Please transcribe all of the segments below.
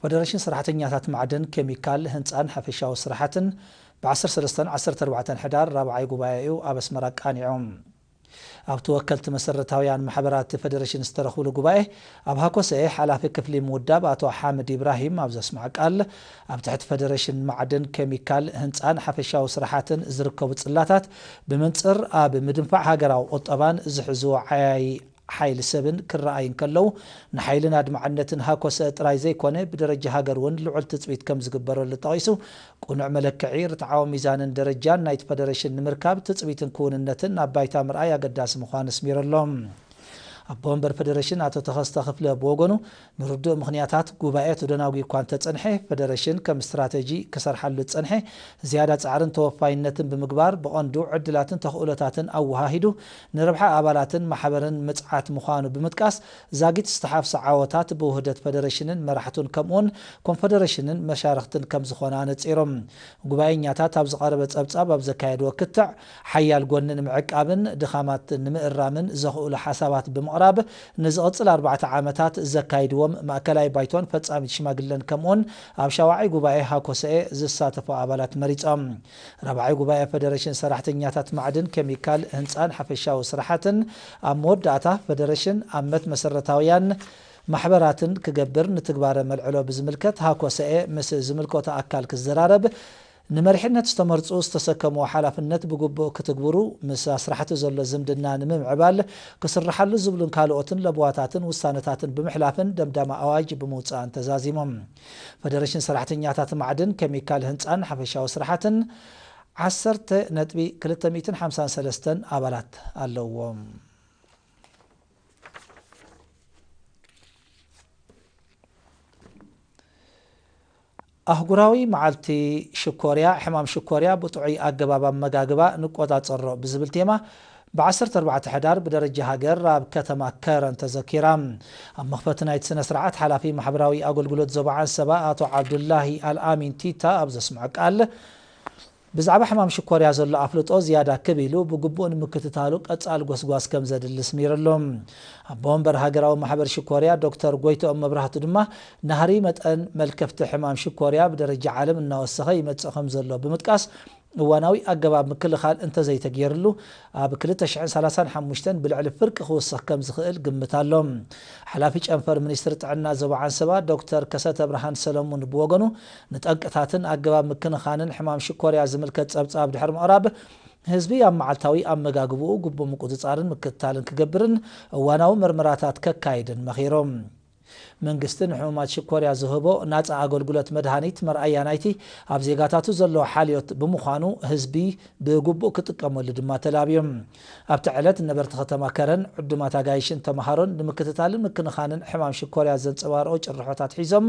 ፈደረሽን ሰራሕተኛታት ማዕድን፣ ኬሚካል፣ ህንፃን ሓፈሻዊ ስራሕትን ብ ዓሰርተ ሰለስተ ዓሰርተ ኣርባዕተ ሕዳር ራብዓይ ጉባኤኡ ኣብ ኣስመራ ኣቃኒዖም። ኣብቲ ወከልቲ መሰረታውያን ማሕበራት ፈደረሽን ዝተረኽብሉ ጉባኤ፣ ኣብ ሃኮሰኤ ሓላፊ ክፍሊ ምውዳብ ኣቶ ሓምድ ኢብራሂም ኣብ ዘስምዖ ቃል፣ ኣብ ትሕቲ ፈደረሽን ማዕድን፣ ኬሚካል፣ ህንፃን ሓፈሻዊ ስራሕትን ዝርከቡ ጽላታት ብመንፅር ኣብ ምድንፋዕ ሃገራዊ ቁጠባን ዝሕዝዎ ዓያዪ ሓይሊ ሰብን ክረኣዩ እንከለዉ፣ ንሓይልን ኣድማዕነትን ሃኮሰ ጥራይ ዘይኮነ፣ ብደረጃ ሃገር እውን ልዑል ትጽቢት ከም ዝግበረሉ ጠቒሱ፣ ቅኑዕ መለክዒ፣ ርትዓዊ ሚዛንን ደረጃን ናይቲ ፈደረሽን ንምርካብ፣ ትጽቢትን ክውንነትን ናብ ባይታ ምርኣይ ኣገዳሲ ምዃኑ ኣስሚሩ ኣሎ። ኣቦ ወንበር ፈደረሽን ኣቶ ተኸስተ ክፍለ ብወገኑ፣ ንርዱእ ምኽንያታት ጉባኤ ተደናጒዩ እኳ እንተጸንሐ፣ ፈደረሽን ከም ስትራተጂ ክሰርሓሉ ዝጸንሐ፣ ዝያዳ ጻዕርን ተወፋይነትን ብምግባር፣ ብቐንዱ ዕድላትን ተኽእሎታትን ኣወሃሂዱ ንረብሓ ኣባላትን ማሕበርን ምጽዓት ምዃኑ ብምጥቃስ፣ ዛጊት ዝተሓፍሰ ዓወታት ብውህደት ፈደረሽንን መራሕቱን ከምኡውን ኮንፈደረሽንን መሻርኽትን ከም ዝኾነ ኣነጺሮም። ጉባኤኛታት ኣብ ዝቐረበ ጸብጻብ ኣብ ዘካየድዎ ክትዕ፣ ሓያል ጎኒ ንምዕቃብን ድኻማት ንምእራምን ዘኽእሉ ሓሳባት ብምቕራብ፣ ንዝቕጽል ኣርባዕተ ዓመታት ዘካይድዎም ማእከላይ ባይቶን ፈጻሚት ሽማግለን ከምኡውን ኣብ ሻውዓይ ጉባኤ ሃኮሰኤ ዝሳተፉ ኣባላት መሪጾም። ራብዓይ ጉባኤ ፈደረሽን ሰራሕተኛታት ማዕድን፣ ኬሚካል፣ ህንጻን ሓፈሻዊ ስራሕትን ኣብ መወዳእታ ፈደረሽን ኣመት መሰረታውያን ማሕበራትን ክገብር ንትግባረ መልዕሎ ብዝምልከት ሃኮሰኤ ምስ ዝምልከቶ ኣካል ክዘራረብ፣ ንመሪሕነት ዝተመርጹ ዝተሰከምዎ ሓላፍነት ብግቡእ ክትግብሩ፣ ምስ ኣስራሕቲ ዘሎ ዝምድና ንምምዕባል ክስርሓሉ ዝብሉን ካልኦትን ለበዋታትን ውሳነታትን ብምሕላፍን ደምዳሚ ኣዋጅ ብምውጻእን ተዛዚሞም። ፈደረሽን ሰራሕተኛታት ማዕድን፣ ኬሚካል፣ ህንጻን ሓፈሻዊ ስራሕትን ዓሰርተ ነጥቢ ክልተ ሚእትን ሓምሳን ሰለስተን ኣባላት ኣለዎም። ኣህጉራዊ መዓልቲ ሽኮርያ፣ ሕማም ሽኮርያ ብጥዑይ ኣገባብ ኣመጋግባ ንቆጻጸሮ ብዝብል ቴማ፣ ብ ዓሰርተ ኣርባዕተ ሕዳር ብደረጃ ሃገር ኣብ ከተማ ከረን ተዘኪራ። ኣብ መኽፈቲ ናይቲ ስነ ስርዓት፣ ሓላፊ ማሕበራዊ ኣገልግሎት ዞባ ዓንሰባ ኣቶ ዓብዱላሂ ኣልኣሚን ቲታ ኣብ ዘስምዖ ቃል፣ ብዛዕባ ሕማም ሽኮርያ ዘሎ ኣፍልጦ ዝያዳ ክብ ኢሉ ብግቡእ ንምክትታሉ ቀጻሊ ጎስጓስ ከም ዘድሊ ኣስሚሩ ኣሎ። ኣቦ ወንበር ሃገራዊ ማሕበር ሽኮርያ ዶክተር ጎይትኦም መብራህቱ ድማ፣ ናህሪ መጠን መልከፍቲ ሕማም ሽኮርያ ብደረጃ ዓለም እናወሰኸ ይመጽእ ከም ዘሎ ብምጥቃስ፣ እዋናዊ ኣገባብ ምክልኻል እንተዘይተገይርሉ፣ ኣብ ክልተ ሽሕን ሰላሳን ሓሙሽተን ብልዕሊ ፍርቂ ክውስኽ ከም ዝኽእል ግምት ኣሎ። ሓላፊ ጨንፈር ሚኒስትሪ ጥዕና ዞባ ዓንሰባ ዶክተር ከሰተ ብርሃን ሰለሙን ብወገኑ፣ ንጠንቅታትን ኣገባብ ምክንኻንን ሕማም ሽኮርያ ዝምልከት ጸብጻብ ድሕሪ ምቕራብ፣ ህዝቢ ኣብ መዓልታዊ ኣመጋግብኡ ግቡእ ምቁጽጻርን ምክትታልን ክገብርን እዋናዊ ምርመራታት ከካይድን መኺሮም። መንግስቲ ንሕሙማት ሽኮርያ ዝህቦ ናጻ ኣገልግሎት መድሃኒት መርኣያ ናይቲ ኣብ ዜጋታቱ ዘለዎ ሓልዮት ብምዃኑ፣ ህዝቢ ብግቡእ ክጥቀመሉ ድማ ተላብዮም። ኣብቲ ዕለት ነበርቲ ከተማ ከረን፣ ዕዱማት ኣጋይሽን ተምሃሮን ንምክትታልን ምክንኻንን ሕማም ሽኮርያ ዘንጸባርቑ ጭርሖታት ሒዞም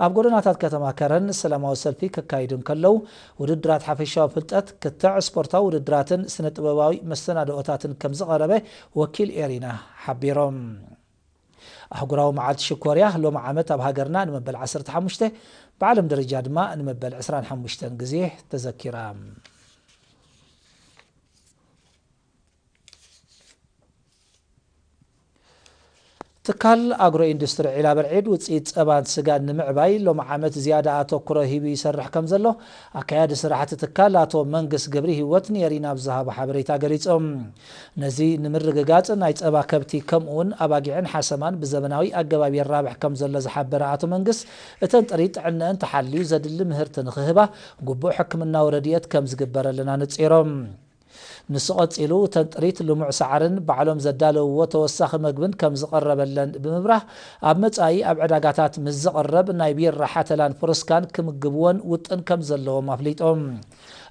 ኣብ ጎደናታት ከተማ ከረን ሰላማዊ ሰልፊ ከካይዱ እንከለዉ፣ ውድድራት ሓፈሻዊ ፍልጠት፣ ክትዕ ስፖርታዊ ውድድራትን ስነ ጥበባዊ መሰናድኦታትን ከም ዝቐረበ ወኪል ኤሪና ሓቢሮም። ኣህጉራዊ መዓልቲ ሽኮርያ ሎሚ ዓመት ኣብ ሃገርና ንመበል ዓሰርተ ሓሙሽተ፣ ብዓለም ደረጃ ድማ ንመበል ዕስራን ሓሙሽተን ግዜ ተዘኪራ። ትካል ኣግሮ ኢንዱስትሪ ዒላ በርዒድ ውፅኢት ፀባን ስጋን ንምዕባይ ሎሚ ዓመት ዝያዳ ኣተኩሮ ሂቡ ይሰርሕ ከም ዘሎ ኣካያዲ ስራሕቲ ትካል ኣቶ መንግስ ገብሪ ህይወት ንኤሪና ኣብ ዝሃቦ ሓበሬታ ገሊፆም። ነዚ ንምርግጋፅ ናይ ፀባ ከብቲ ከምኡ እውን ኣባጊዕን ሓሰማን ብዘበናዊ ኣገባብ የራብሕ ከም ዘሎ ዝሓበረ ኣቶ መንግስ፣ እተን ጥሪት ጥዕነአን ተሓልዩ ዘድሊ ምህርቲ ንክህባ ግቡእ ሕክምናዊ ረድኤት ከም ዝግበረለን ኣነፂሮም። ንሱ ቀጺሉ፣ እተን ጥሪት ልሙዕ ሳዕርን ባዕሎም ዘዳለውዎ ተወሳኺ መግብን ከም ዝቐረበለን ብምብራህ፣ ኣብ መጻኢ ኣብ ዕዳጋታት ምስ ዝቐረብ ናይ ቢራ ሓተላን ፍሩስካን ክምግብወን ውጥን ከም ዘለዎም ኣፍሊጦም።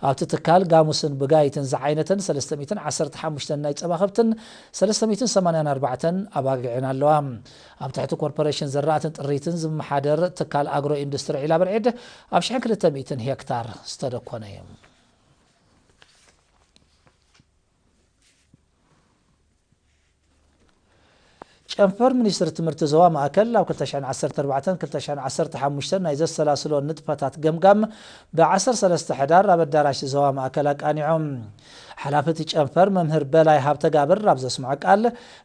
ኣብቲ ትካል ጋሙስን ብጋይትን ዝዓይነተን ሰለስተ ሚእትን ዓሰርተ ሓሙሽተን ናይ ጸባ ከብትን ሰለስተ ሚእትን ሰማንያን ኣርባዕተን ኣባጊዕን ኣለዋ። ኣብ ትሕቲ ኮርፖሬሽን ዘራእትን ጥሪትን ዝመሓደር ትካል ኣግሮ ኢንዱስትሪ ዒላ በርዒድ ኣብ ሽሕን ክልተ ሚእትን ሄክታር ዝተደኮነ እዩ። ጨንፈር ሚኒስትሪ ትምህርቲ ዞባ ማእከል ኣብ ክልተ ሽሕን ዓሰርተ ኣርባዕተን ክልተ ሽሕን ዓሰርተ ሓሙሽተን ናይ ዘሰላስሎ ንጥፈታት ገምጋም ብ ዓሰርተ ሰለስተ ሕዳር ኣብ ኣዳራሽ ዞባ ማእከል ኣቃኒዖም። ሓላፊ እቲ ጨንፈር መምህር በላይ ሃብተጋብር ኣብ ዘስምዖ ቃል፣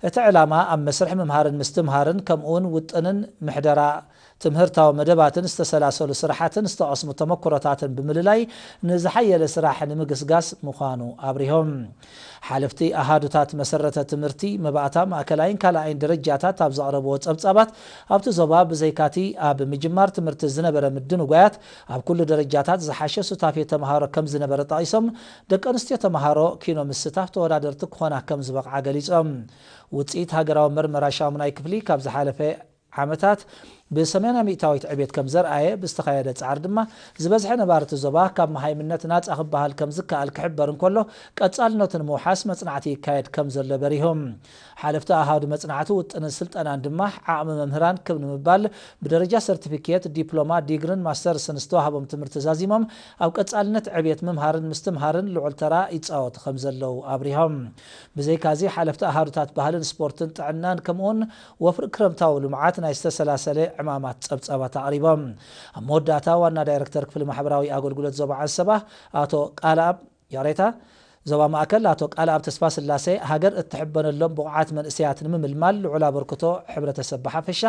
እቲ ዕላማ ኣብ መስርሕ ምምሃርን ምስትምሃርን ከምኡውን ውጥንን ምሕደራ ትምህርታዊ መደባትን ዝተሰላሰሉ ስራሓትን ዝተቐስሙ ተመክሮታትን ብምልላይ ንዝሓየለ ስራሕ ንምግስጋስ ምዃኑ ኣብሪሆም። ሓለፍቲ ኣሃዱታት መሰረተ ትምህርቲ፣ መባእታ፣ ማእከላይን ካልኣይን ደረጃታት ኣብ ዘቕረብዎ ጸብጻባት፣ ኣብቲ ዞባ ብዘይካቲ ኣብ ምጅማር ትምህርቲ ዝነበረ ምድንጓያት፣ ኣብ ኩሉ ደረጃታት ዝሓሸ ሱታፌ ተምሃሮ ከም ዝነበረ ጠቒሶም፣ ደቂ ኣንስትዮ ተምሃሮ ኪኖ ምስታፍ ተወዳደርቲ ክኾና ከም ዝበቕዓ ገሊጾም። ውጽኢት ሃገራዊ መርመራ ሻሙናይ ክፍሊ ካብ ዝሓለፈ ዓመታት ብ80% ዕቤት ከም ዘርኣየ ብዝተኻየደ ጻዕሪ ድማ፣ ዝበዝሐ ነባርቲ ዞባ ካብ መሃይምነት ናጻ ክበሃል ከም ዝከኣል ክሕበር እንከሎ፣ ቀጻልነቱ ንምውሓስ መጽናዕቲ ይካየድ ከም ዘሎ በሪሆም። ሓለፍቲ ኣሃዱ መጽናዕቲ ውጥንን ስልጠናን ድማ ዓቕሚ መምህራን ክብ ንምባል ብደረጃ ሰርቲፊኬት፣ ዲፕሎማ፣ ዲግርን ማስተርስን ዝተዋህቦም ትምህርቲ ዛዚሞም ኣብ ቀጻልነት ዕብየት ምምሃርን ምስትምሃርን ልዑል ተራ ይጻወቱ ከም ዘለዉ ኣብሪሆም። ብዘይካዚ ሓለፍቲ ኣሃዱታት ባህልን ስፖርትን ጥዕናን ከምኡውን ወፍሪ ክረምታዊ ልምዓት ናይ ዝተሰላሰለ ዕማማት ጸብጻባት ኣቕሪቦም። ኣብ መወዳእታ ዋና ዳይረክተር ክፍሊ ማሕበራዊ ኣገልግሎት ዞባ ዓሰባ ኣቶ ቃልኣብ ይቕሬታ፣ ዞባ ማእከል ኣቶ ቃልኣብ ተስፋ ስላሴ፣ ሃገር እትሕበነሎም ብቑዓት መንእሰያት ንምምልማል ልዑል ኣበርክቶ ሕብረተሰብ ብሓፈሻ፣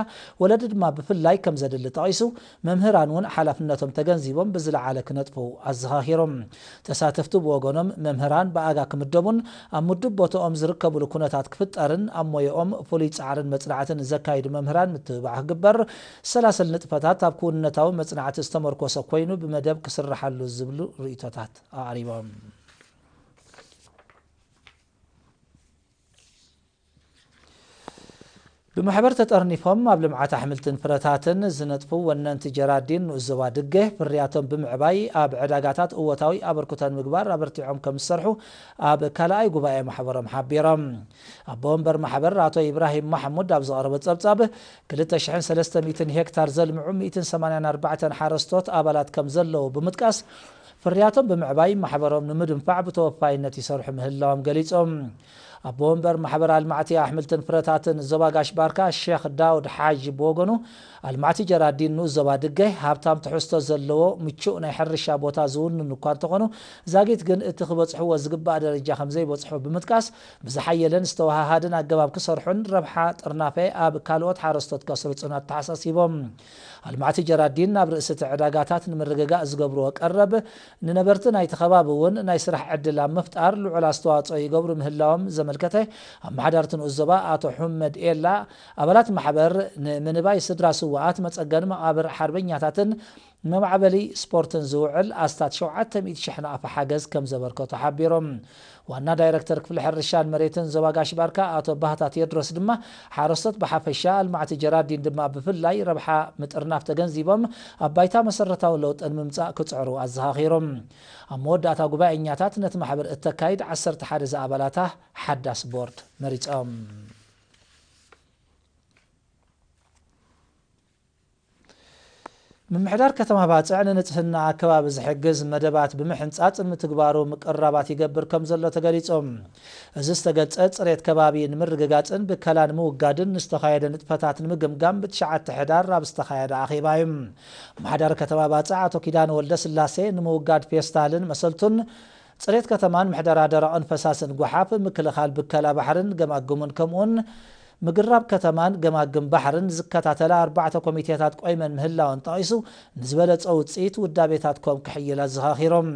ወለዲ ድማ ብፍላይ ከም ዘድሊ ጠቒሱ፣ መምህራን እውን ሓላፍነቶም ተገንዚቦም ብዝለዓለ ክነጥፉ ኣዘኻኺሮም። ተሳተፍቲ ብወገኖም፣ መምህራን ብኣጋ ክምደቡን ኣብ ምዱብ ቦታኦም ዝርከብሉ ኩነታት ክፍጠርን ኣብ ሞያኦም ፍሉይ ጻዕርን መጽናዕትን ዘካይዱ መምህራን ምትብባዕ ክግበር፣ ሰላሰል ንጥፈታት ኣብ ክውንነታዊ መጽናዕቲ ዝተመርኮሰ ኮይኑ ብመደብ ክስርሓሉ ዝብሉ ርእይቶታት ኣቕሪቦም። ብማሕበር ተጠርኒፎም ኣብ ልምዓት ኣሕምልትን ፍረታትን ዝነጥፉ ወነንቲ ጀራዲን ንኡስ ዞባ ድገ፣ ፍርያቶም ብምዕባይ ኣብ ዕዳጋታት እወታዊ ኣበርክቶ ንምግባር ኣበርቲዖም ከም ዝሰርሑ ኣብ ካልኣይ ጉባኤ ማሕበሮም ሓቢሮም። ኣቦ ወንበር ማሕበር ኣቶ ኢብራሂም ማሕሙድ ኣብ ዘቕረቦ ጸብጻብ፣ ክልተ ሽሕን ሰለስተ ሚእትን ሄክታር ዘልምዑ ሚእትን ሰማንያን ኣርባዕተን ሓረስቶት ኣባላት ከም ዘለዉ ብምጥቃስ፣ ፍርያቶም ብምዕባይ ማሕበሮም ንምድንፋዕ ብተወፋይነት ይሰርሑ ምህላዎም ገሊጾም። ኣቦ ወንበር ማሕበር ኣልማዕቲ ኣሕምልትን ፍረታትን ዞባ ጋሽ ባርካ ሼኽ ዳውድ ሓጂ ብወገኑ፣ ኣልማዕቲ ጀራዲን ንኡስ ዞባ ድገ ሃብታም ትሕዝቶ ዘለዎ ምቹእ ናይ ሕርሻ ቦታ ዝውንኑ እኳ እንተኾኑ፣ ዛጊት ግን እቲ ክበጽሕዎ ዝግባእ ደረጃ ከም ዘይበጽሑ ብምጥቃስ፣ ብዝሓየለን ዝተወሃሃደን ኣገባብ ክሰርሑን ረብሓ ጥርናፈ ኣብ ካልኦት ሓረስቶት ከስርጹን ኣተሓሳሲቦም። ኣልማዕቲ ጀራዲን ናብ ርእሲ እቲ ዕዳጋታት ንምርግጋእ ዝገብርዎ ቀረብ፣ ንነበርቲ ናይቲ ከባቢ እውን ናይ ስራሕ ዕድል ኣብ ምፍጣር ልዑል ኣስተዋጽኦ ይገብሩ ምህላዎም ዘመልከተ ኣመሓዳሪ እቲ ንኡስ ዞባ ኣቶ ሑመድ ኤላ፣ ኣባላት ማሕበር ንምንባይ ስድራ ስውኣት፣ መጸገኒ መቓብር ሓርበኛታትን መማዕበሊ ስፖርትን ዝውዕል ኣስታት ሸውዓተ ሚእቲ ሽሕ ናቕፋ ሓገዝ ከም ዘበርከቱ ሓቢሮም። ዋና ዳይረክተር ክፍሊ ሕርሻን መሬትን ዞባ ጋሽ ባርካ ኣቶ ባህታ ቴድሮስ ድማ፣ ሓረስቶት ብሓፈሻ፣ ኣልማዕቲ ጀራዲን ድማ ብፍላይ ረብሓ ምጥርናፍ ተገንዚቦም፣ ኣብ ባይታ መሰረታዊ ለውጢ ንምምጻእ ክጽዕሩ ኣዘኻኺሮም። ኣብ መወዳእታ ጉባኤኛታት ነቲ ማሕበር እተካይድ ዓሰርተ ሓደ ዝኣባላታ ሓዳስ ቦርድ መሪጾም። ምምሕዳር ከተማ ባጽዕ ንንጽህና ኣከባቢ ዝሕግዝ መደባት ብምሕንጻጽ ምትግባሩ ምቅርራባት ይገብር ከም ዘሎ ተገሊጹ። እዚ ዝተገልጸ ጽሬት ከባቢ ንምርግጋጽን ብከላ ንምውጋድን ንዝተኻየደ ንጥፈታት ንምግምጋም ብትሽዓተ ሕዳር ኣብ ዝተኻየደ ኣኼባ እዩ። ምምሕዳር ከተማ ባጽዕ ኣቶ ኪዳነ ወልደ ስላሴ ንምውጋድ ፌስታልን መሰልቱን ጽሬት ከተማን ምሕደራ ደረቕን ፈሳስን ጓሓፍ፣ ምክልኻል ብከላ ባሕርን ገማግሙን ከምኡውን ምግራብ ከተማን ገማግም ባሕርን ዝከታተላ ኣርባዕተ ኮሚቴታት ቆይመን ምህላወን ጠቒሱ፣ ንዝበለጸ ውጽኢት ውዳቤታትኩም ክሕይል ኣዘኻኺሮም።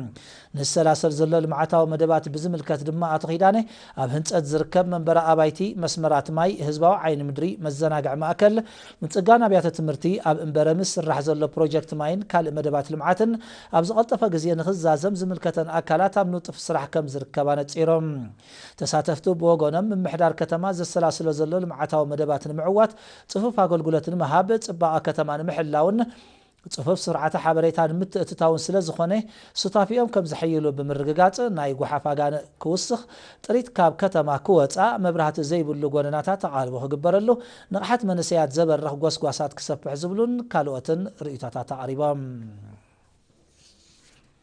ንዝሰላሰል ዘሎ ልምዓታዊ መደባት ብዝምልከት ድማ ኣቶ ኪዳነ፣ ኣብ ህንጸት ዝርከብ መንበሪ ኣባይቲ፣ መስመራት ማይ፣ ህዝባዊ ዓይኒ ምድሪ፣ መዘናግዒ ማእከል፣ ምጽጋን ኣብያተ ትምህርቲ፣ ኣብ እምበረምስ ዝስራሕ ዘሎ ፕሮጀክት ማይን ካልእ መደባት ልምዓትን ኣብ ዝቐልጠፈ ግዜ ንኽዛዘም ዝምልከተን ኣካላት ኣብ ንጡፍ ስራሕ ከም ዝርከባ ነጺሮም። ተሳተፍቲ ብወገኖም፣ ምምሕዳር ከተማ ዘሰላስሎ ዘሎ ልምዓታዊ መደባት ንምዕዋት፣ ጽፉፍ ኣገልግሎት ንምሃብ፣ ጽባቐ ከተማ ንምሕላውን ጽፉፍ ስርዓተ ሓበሬታ ንምትእትታውን ስለ ዝኾነ፣ ሱታፊኦም ከም ዘሐይሉ ብምርግጋጽ፣ ናይ ጓሓፍ ኣጋንእ ክውስኽ፣ ጥሪት ካብ ከተማ ክወጻእ፣ መብራህቲ ዘይብሉ ጎደናታት ኣቓልቦ ክግበረሉ፣ ንቕሓት መንእሰያት ዘበርኽ ጎስጓሳት ክሰፍሕ ዝብሉን ካልኦትን ርእይቶታት ኣቕሪቦም።